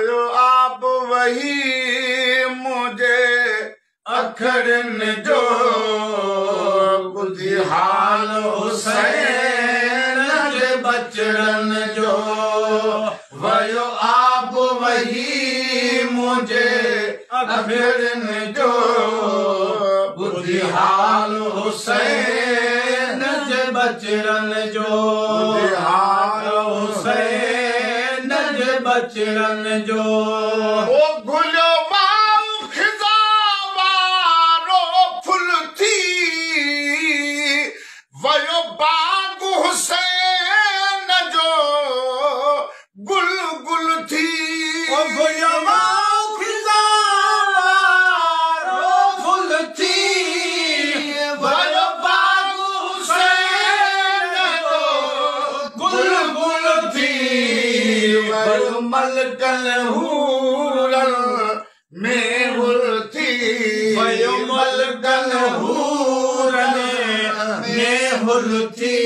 ويو آب وهي منهنجي اکڙين جو، ٻڌي حال حسين جي ٻچڙن جو. ويو آب وهي منهنجي اکڙين جو، ٻڌي حال حسين جي ٻچڙن جو. ٻڌي حال حسين جي ٻچڙن جو. او گهليو واءُ خزان وارو ڦل ٿي ويو، باغ حسين جو گل گل ٿي. او گهليو واءُ خزان وارو ڦل ٿي ويو، باغ حسين جو گل گل ٿي ويو. ملڪن حورن ۾ حر ٿي ويو، ملڪن حورن ۾ حر ٿي.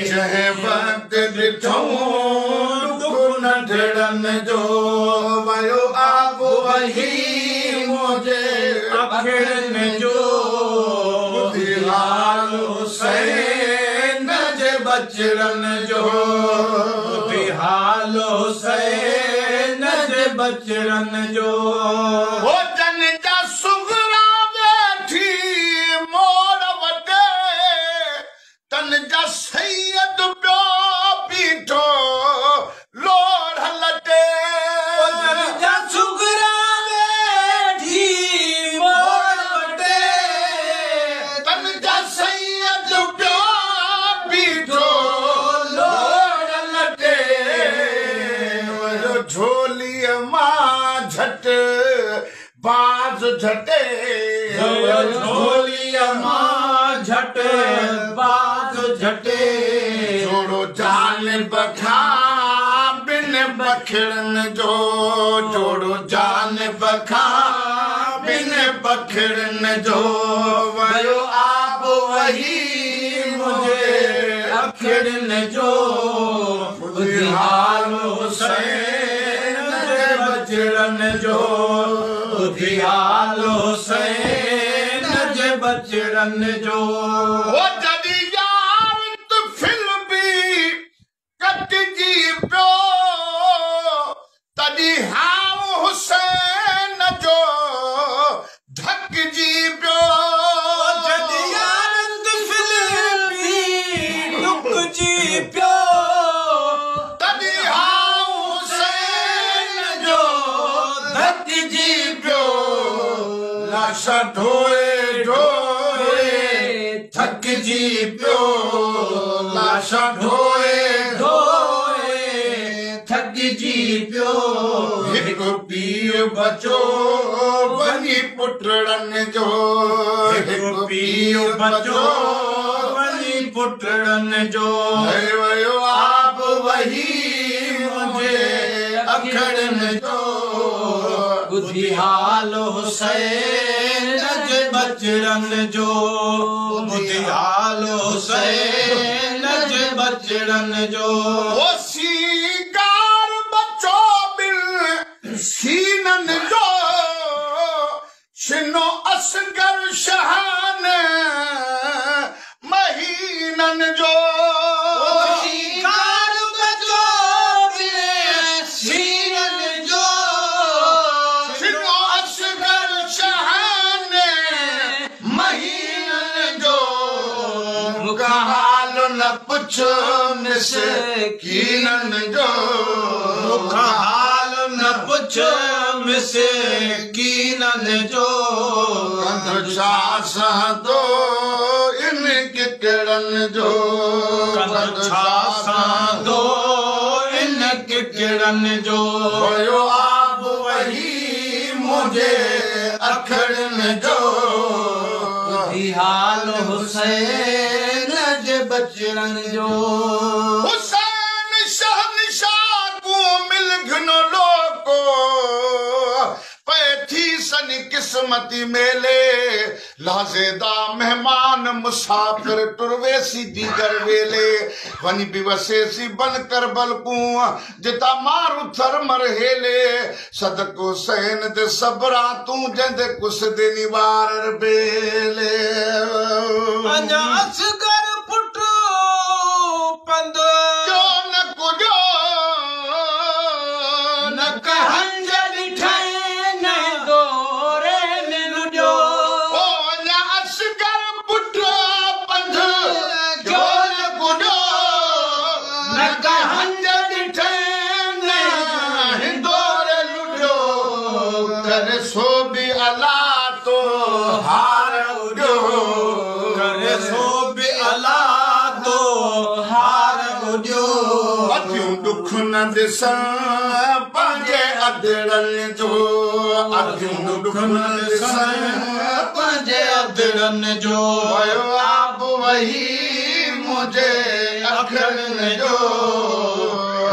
جنهن وقت ڏٺو ڏک ننڍڙن جو، ويو آب وهي منهنجي اکڙين جو، ٻڌي حال حسين جي ٻچڙن جو. ٻڌي حال حسين جي ٻچڙن جو. هو جن جا صغريٰ ويٺي موڙ وٽي، تن جا سيد پيو بيٺو لوڙهه لٽي. جن جا صغريٰ ويٺي موڙ وٽي، تن جا سيد پيو بيٺو لوڙهه لٽي. ويو جهوليءَ مان جهٽ باز جهٽي، ويو جهوليءَ مان جهٽ باز جهٽي. جوڙو جانب کان ٻن پکڙن جو، جوڙو جانب کان ٻن پکڙن جو. ويو آب وهي منهنجي اکڙين جو، ٻڌي حال حسين جي ٻچڙن جو. ٻڌي حال حسين جي ٻچڙن جو. هو جڏهن يار طفل به ڪٽجي پيو، تڏهن هانءُ حسين جو ڌڪجي پيو. جڏهن يار طفل به ٽڪجي پيو، تڏهن هانءُ حسين جو ڌڪجي پيو. لاشا ڍوئي ڍوئي ٿڪجي پيو، لاشا ڍوئي ڍوئي ٿڪجي پيو. هڪ پيءُ بچو وڃي پٽڙن جو، هڪ پيءُ بچو وڃي پٽڙن جو. ويو آب وهي منهنجي اکڙين جو، ٻڌي حال حسين جي ٻچڙن جو. ٻڌي حال حسين جي ٻچڙن جو. او سينگار بچو ٻن سينن جو، شنو اصغر شهن مهينن جو. سينگار بچو ٻن سينن جو، شنو اصغر شهن مهينن جو. مون کان حال نه پڇ مسڪينن جو، مون کان حال نه پڇ مسڪينن جو. ڪنڌ ڇا سهندو ان ڪڪڙن جو، ڪنڌ ڇا سهندو ان ڪڪڙن جو. ويو آب وهي منهنجي اکڙين جو، ٻڌي حال حسين جي ٻچڙن جو. حسين شهنشاهه ڪو مل گهنو لوڪو، پئي ٿي سن قسمتي ميلي. لحظي دا مهمان مسافر ٽروي سي ديگر ويلي. وڃي به وسي سي بن ڪربل ڪو، جتا مارو ٿر مرهيلي. सदक हुसैन ते सबरा तूं जंदे कुस दिन वार बेले। अञा असगर पुट पंद जो न कुजो न कहंज ॾिठई न दौरे में लुॾियो। ओ अञा असगर पुट पंद जो न कुजो न कहंज ॾिठई न हिंदोरे लुॾियो। करे सो बि अला तो हार उॾियो। करे सो बि अला तो हार उॾियो। अखियूं ॾुख न ॾिसण पंहिंजे अधड़नि जो। अखियूं ॾुख न ॾिसण पंहिंजे अधड़नि जो। वयो आब वही मुंहिंजे अखियुनि जो।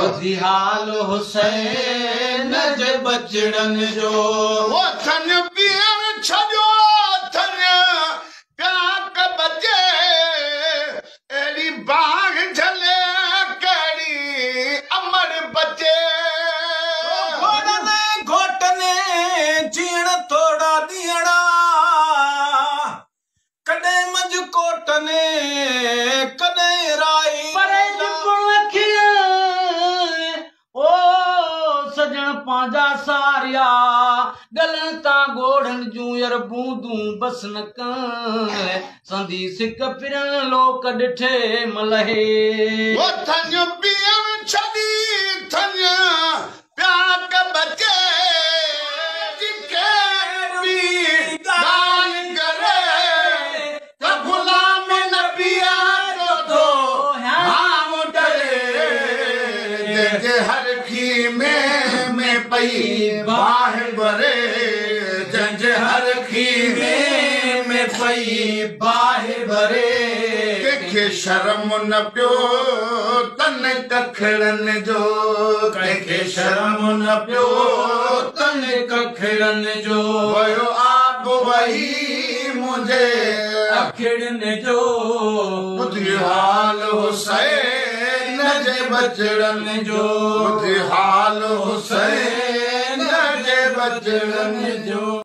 ॿुधी हाल हुसैन जे बचड़नि जो। ओ थन पीअण छॾियो थन प्याक बचे। अहिड़ी बाहि झले कहिड़ी अमर बचे। घोड़ने घोटने जीअण थोरा ॾींहड़ा। कॾहिं मंझ कोटने कॾहिं राई। परे ओ सजण पंहिंजा सारिया। ॻलनि तां ॻोढ़नि जूं यार बूंदूं बस न कन। संदी सिक फिरन लोक ॾिठे मलहे। ओ थन पीअण छॾी थन प्याक बचे। बि ॻाल्हि करे त गुलाम नबीअ जो थो हांव डरे। जंहिंजे हर ख़ीमे में पई बाहि बरे। जंहिंजे हर ख़ीमे में पई बाहि भरे। कंहिंखे शर्म न पियो तन कखड़नि जो। कंहिंखे शर्म न पियो तन कखड़नि जो। वयो आब वही मुंहिंजे अखियुनि जो। ॿुधी हाल हुसैन जे बचड़नि जो। ॿुधी हाल हुसैन जे बचड़नि जो।